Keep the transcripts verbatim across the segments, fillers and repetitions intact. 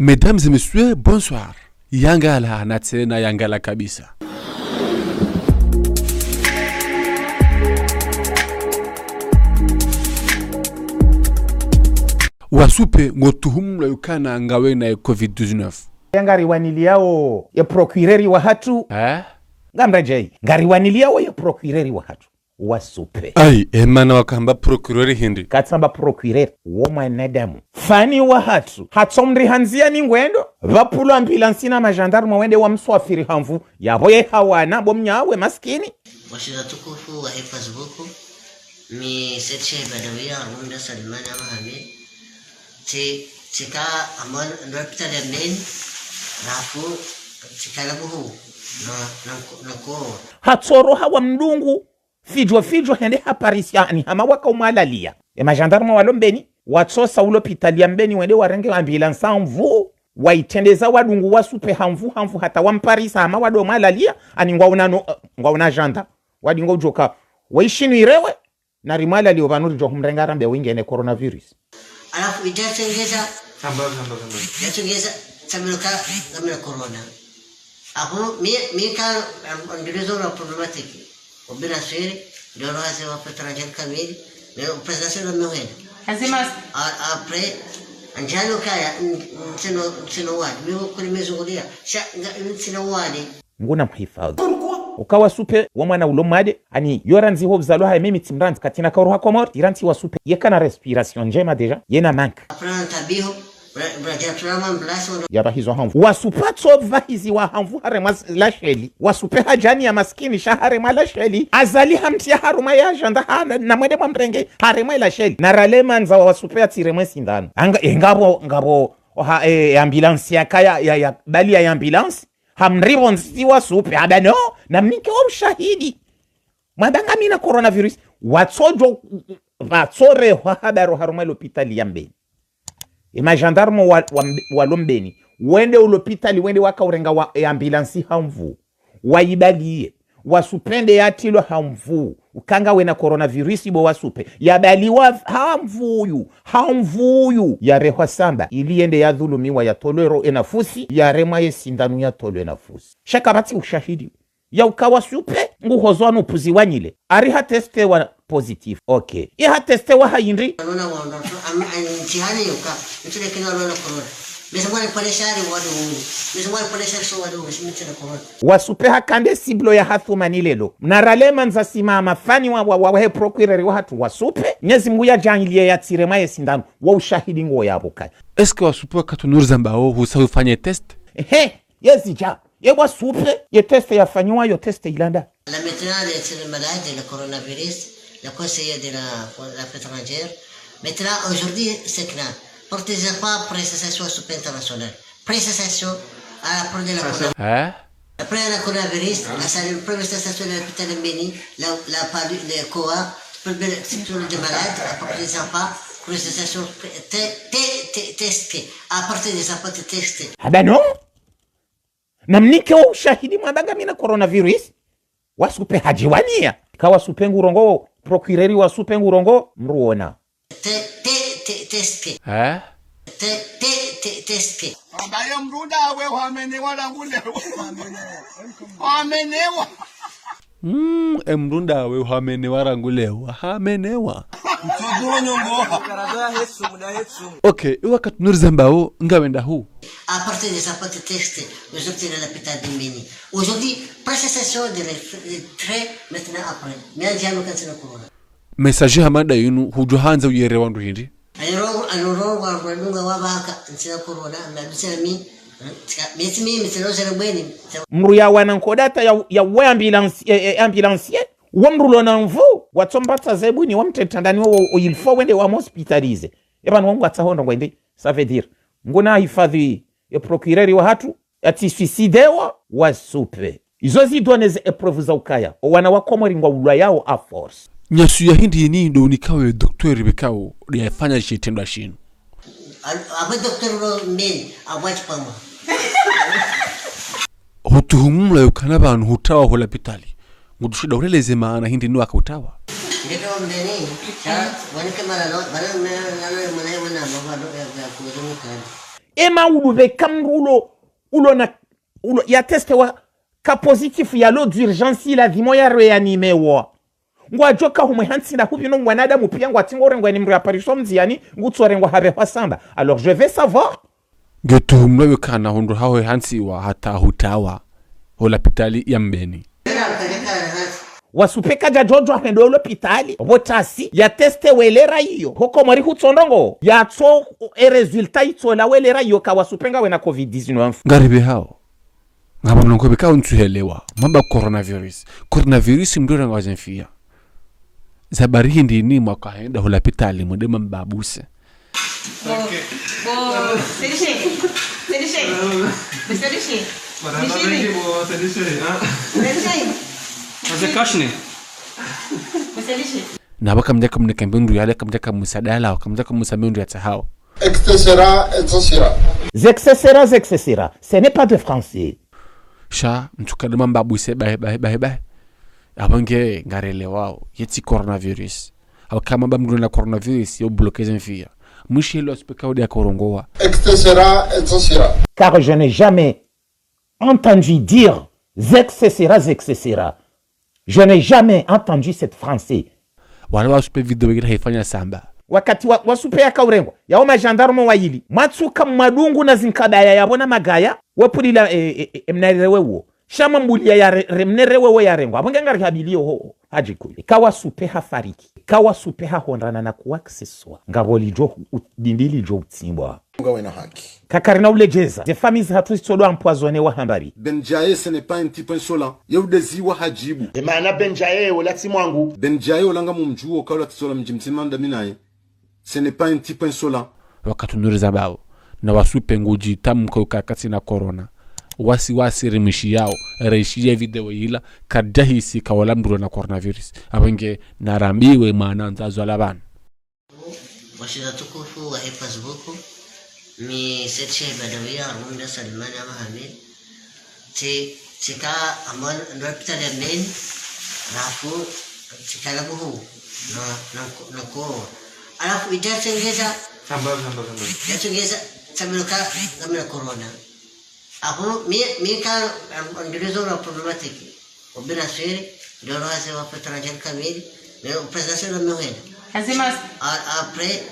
Mesdames et messieurs, bonsoir. Yangala na tsena yangala kabisa. Wasupe ngotuhumulwa ukana ngawena ye covid dix-neuf. Ngariwaniliyao ye procureur wahatru. Eh? Ngamredjei. Ngariwaniliyao ye procureur wahatru. Wasupe. Ayi, emana wakamba procureur hindri? Katsamba procureur, wo mwanadamu. Fani wahatru, hatsomrihandzia ni ngwendo, pvapvulwa ambulance na magendarme wende wamswafiri ha nvu, yapvo ye hawana, bo mnyawe maskini. Washira tukufu wa he Facebook, mi Said Sheikh Badawi, arumda Salimani Mohamed, ti, tika amon, ndo lapitali ya Mbeni, rafu, tika la buhu, na, na, na koro. Hatsoroha wa mdungu, fidjo fidjo hende haparisa, ani hama waka umwalalia. E magendarme walo Mbeni, watsosa ulo lapitali ya Mbeni wende warenge ambulance ha nvu, waitrendeza wadungu Wasupe ha nvu, ha nvu hata wamparisa hama wado mwalalia, ani ngwauna no, ngwauna agenda. Wadingo udjoka, waishinu irewe, na rimwalalie opvanu ridjo humrenga rambe wingene coronavirus. Alafu idja tsengeza. Hamba, hamba, hamba. Idja tsengeza, tsamilo ka, ngamina corona. Aho, mi, mi ka, am, am, ndirizo na problématique. Obina swiri, ndoro haze wa petrangel kamili, mais au président c'est le même. Hazimas. A, après, andjalo kaya, n, n, sino, sino wadi, mi kuli mezungulia, sha, nga, n, sino wadi. Nguna mhifadhi. Uka Wasupe, wo mwana ulo mwade, ani, yo randzi ho uzalwa haye mimi tsimrandzi katsina kauru ha Komori, irantsi Wasupe, yeka na respiration ndjema déjà, yena manque. Après, ntabiho, bra, bra, dja tulama mblasi, ono. Yapvahizo ha nvu. Wasupe tso pvahiziwa ha nvu haremwa s, lasheli. Wasupe hadjani ya maskini sha haremwa lasheli. Azali hamtria harumwa ya agenda ha, na, na mwende mwamrenge, haremwa lasheli. Na rale mandza wa Wasupe atsiremwe sindano. Anga, e, ngapvo, ngapvo, oha, e, ambulance yaka ya, ya, ya, bali ya ambulance. Hamripvo ndziti Wasupe, hamba no, namnike wo ushahidi. Mwamba ngamina coronavirus, watsodjo, watsorehwa habari harumwa lapitali ya Mbeni. E magendarme wa, wa, walo Mbeni, wende ulo lapitali, wende waka urenga wa, e ambulance ha nvu. Waibaliye. Wasupe nde yatrilwa ha nvu. Uka ngawena coronavirus bo Wasupe. Yabaliwa ha nvu yu. Ha nvu yu. Yarehwa samba. Ili yende yadhulumiwa yatolwe ro enafusi. Yaremwa ye sindano yatolwe enafusi. Sha kapvatsi ushahidi. Ya uka Wasupe, nguhozwa no upuzi wanyile. Ari hatestewa positif. Ok. Ye hatestewa ha hindri? Nona wanda, am, am, mtihani yuka. Mtihani kina nona corona. Mese mwana pale shari wadi wungu. Mese mwana pale shari so wadi wungu, si mtihani corona. Wasupe haka nde cible ya Hathumani lelo. Na rale mandza simama fani wa, wa, wa, wa he procureur wahatru Wasupe. Mnyezi Mngu yadjaanliye yatsiremwa ye sindano. Wo ushahidi ngo yapvo kaya. Est-ce que Wasupe wakati nuriza mbao husa hufanye test? Ehe. Ye zidja, ye Wasupe, ye test yafanyiwa, yo test ilanda. Là maintenant, le, c'est le malade, le coronavirus, le conseiller de la, la affaires étrangères. Maintenant, aujourd'hui, c'est que là, porte des enfants, presse session Wasupe internationale. Presse session à la, pour de la corona. Hein? Après le coronavirus, là, c'est le premier station de l'hôpital de Mbeni, la, la palu, le coa, premier secteur de malade, à partir des enfants, presse session, te, te, te, testé. À partir des enfants, te, testé. Ah ben non! Namnike wo ushahidi mwamba ngamina coronavirus. Wasupe hadjiwaniya. Ka Wasupe ngurongowo, procureur Wasupe ngurongowo, mruona. Te, te, te, testé. Eh? Te, te, te, testé. Ambaye mrunda we wamenewa rangu leo. Wamenewa. Mm, emrunda we hamenewa rangu leo, hamenewa. Mtsogo nyongo. Karaza ya hetsu, muda hetsu. Ok, iwakati nuriza mbao, ngawenda hu? À partir de ça, pas de texte, aujourd'hui, il est la putain de Mbeni. Aujourd'hui, presse session de le, de très maintenant après. Mais on vient nous casser le corona. Message hamada yinu, hudjo handza uyere wandru hindri? Ayiro, aloro, wa, wa, dunga, wa, baka, ntsina corona, na bisa mi, eh, tsika, mesi mi, mi, tsina, tsina, bweni, tsina. Mdru ya wana nkodata ya, ya we ambulance, eh, eh, ambulance, eh. Wo mdru lona nvu, watsombatsa zebuni, wamtreta ndani wo, wo, il faut wende wamhospitalize. Eba nwangu atsaho ndrongo ende, ça veut dire, nguna hifadhi ye procureur wahatru, yatsi suicidewa, Wasupe. Izo zidonnées ze épreuves za ukaya, owana wa Komori ngwaulwayao à force. Nyasu ya hindri yini ndo unikao ye docteur bekao, yafanya shitrendwa shinu. Al-, abo docteur lo Mbeni, abo atipamwa. Hutuhumulwa yukana pvanu hutrawa ho lapitali. Ngudjo shinda ureleze maana hindri ni waka utrawa. Ngeto Mbeni, sa, wanike mara lo, mara lo, mara lo, mara lo, mara lo, mara lo, ya, ya, kuzo mkani. Ema ulu pveka mndru ulo, ulo na, ulo ya testewa ka positif ya lo d'urgence, lazima ya réanimewa. Ngwadjo ka humwe hantsi na hupvi no mwanadamu pia ngwatsi ngorengwa ni mndru ya pariswa mdziani, ngutsorengwa hapvehwa samba. Alors, je vais savoir. Nge tuhumlwa yo kana hundru haho hantsiwa hata hutawa ho lapitali ya Mbeni. Wasupe kadja djodjwa hendo ho lapitali, pvo tasi, ya teste welera iyo. Hoko mwari hutsondrongo, ya tso e résultat itsola welera iyo ka Wasupe ngawena covid dix-neuf. Ngaripve hao. Ngapvo mlongo pveka untsuhelewa. Mamba coronavirus. Coronavirus mndru ranga wazenfia. Za bari hindri ni mwaka henda ho lapitali mwende mambabuse. Bo, bo, c'est le chien. C'est le chien. Mais c'est le chien. Madame, Michel. Avec bon, c'est le chien, hein. C'est le chien. Mas é cachne. Mais c'est le chien. Na wakamdjaka mnekambe ndru yale, kamdjaka msadala, kamdjaka msambe ndru ya tsahao. Et cetera, et cetera. Zexecera, zexecera. Ce n'est pas de français. Sha, mtukade mambabuse, bahe, bahe, bahe, bahe. Apvo nge ngarelewao, yetsi coronavirus. Apvo kama ba mndru na coronavirus, yo bloqué zenfia. Mwishi lo speka udi akorongowa. Et cetera, et cetera. Car je n'ai jamais entendu dire zexecera, zexecera. Je n'ai jamais entendu cette français. Wala Wasupe video ila haifanya samba. Wakati wa, Wasupe yakaurengwa, yao magendarme wayili. Mwatsuka mwadungu na zinkabaya yapvo na magaya, wapvulila, e, e, e, mnere wewo. Sha mambulia ya re, re mnere wewo yarengwa. Apvo nge ngarihabilio ho, hadjikuli. Ka Wasupe hafariki. Ka Wasupe hahondrana na kuwa ksiswa. Ngapvo lidjo hu, u, dindi lidjo utsimbwa. Ngawena haki. Kakarina uledjeza. Ze familles hatru zitsodo empoisonné wa hambari. Ben Jaye, ce n'est pas un type insolent. Ye udeziwa hadjibu. E maana Ben Jaye, ola tsi mwangu. Ben Jaye, ola ngamumdjuo, ka ola tsi tsola mdji mtsima ndaminaye. Ce n'est pas un type insolent. Wakati nuri za bawo. Na Wasupe ngudji tamko ka katsina corona. Wasi wasi rimishiyao. Reishiye video yila. Kadjahisi ka wala mndru na coronavirus. Apvo nge narambiwe maana ndzazwa la pvanu. Washiza tukufu wa he Facebook, mi Said Sheikh Badawi, harumwa mda Salimani Mohamed. Tsi, tsika amon ndo lapitali ya Mbeni, halafu tsika la buhu, no, no, no ko. Halafu idja tsengeza, hamba, hamba, hamba. Idja tsengeza, tsabiloka, ngamina corona. Apvo, mi, mi ka, am, am, ndilo zo la problématique. Obinafsiri, ndo lo hazi wa étranger kamili, mais o président c'est le même. Hazi mas. A, après,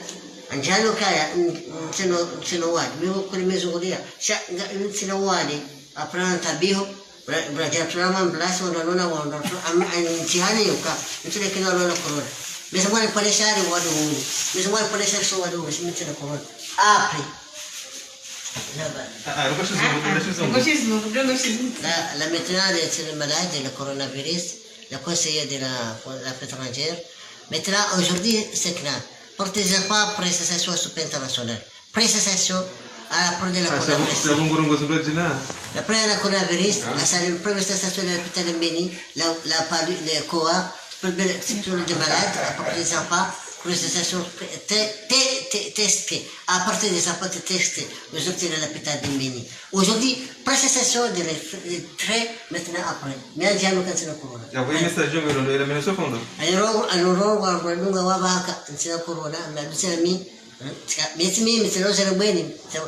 ndjalo kaya, n, n, tsino, tsino wadi. Mi kuli mezungulia. Sha, nga, n, tsino wadi. Après, ntabiho, bra, bra, jatula mamblasi, wanda nona, wanda, am, am, ntihani yuka. Ntile kina nona corona. Mese mwani pale shari wadi wungu. Mese mwani pale shari so wadi wungu, si mtile corona. Après. Là-bas. Ah, ah, le gauchisme, le gauchisme. Le gauchisme, le gauchisme. Là, là, maintenant, le, c'est le malade, le coronavirus, le conseiller de la, la affaires étrangères. Maintenant, aujourd'hui, c'est que là, portez pas prestation sous internationale. Prestation à la preuve de la coronavirus. Ah, c'est bon, c'est bon, c'est bon, c'est bon, c'est bon. La preuve de la coronavirus, ah, c'est le premier station de l'hôpital de Mbeni, la, la palu, le coa, Première section de malade, à partir des enfants, pour les stations te-, te-, te-, testé. À partir des enfants testés, nous sommes à l'hôpital de Mbeni. Aujourd'hui, prestation de les, les traits maintenant après. Mais on dit à nous quand c'est le corona. Ya, oui, message, je vais le, le, le, le, le, le, alors, alors, on va, on va, on va, c'est le corona, mais c'est la mi-, hein, c'est la, mais c'est mi-, mais c'est le, c'est le Mbeni, c'est,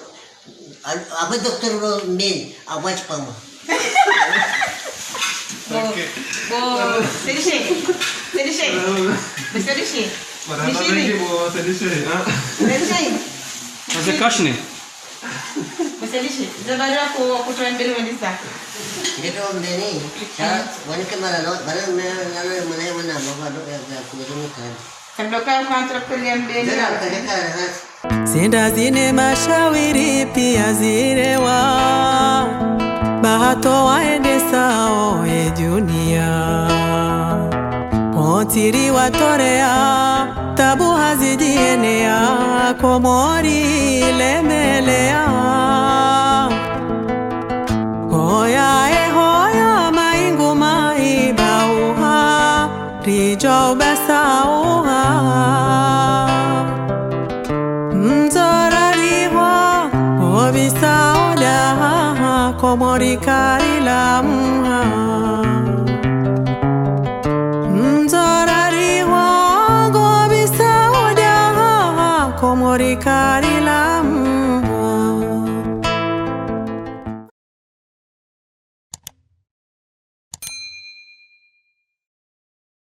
Al-, apvo docteur lo Mbeni, apvo atsi pvamwa. Bon, bon, c'est le chien. C'est le chien. Mais c'est le chien. Voilà, Michel. Avec bon, c'est le chien, hein. C'est le chien. Mas é cachne. Mais c'est le chien. Zabara ko, ko tu Mbeni wendisa. Ndio Mbeni. Sa, wani kama la, bala me, la, la, mwana, mwana, mwana, mwana, mwana, mwana, mwana. Kabla ka contrôle ya Mbeni. Zina peleka hasi. Zinda zine mashawiri pia zirewa, bahato waendesao ye dunia. Otiri watorea, tabu hazidienea, Komori lemelea. Hoya e hoya maingu maibauha, ridjo ubasauha. Mdzorarihwa, ngobisaudaha, Komori karilamha. Mdzorarihwa, ngobisaudaha, Komori kari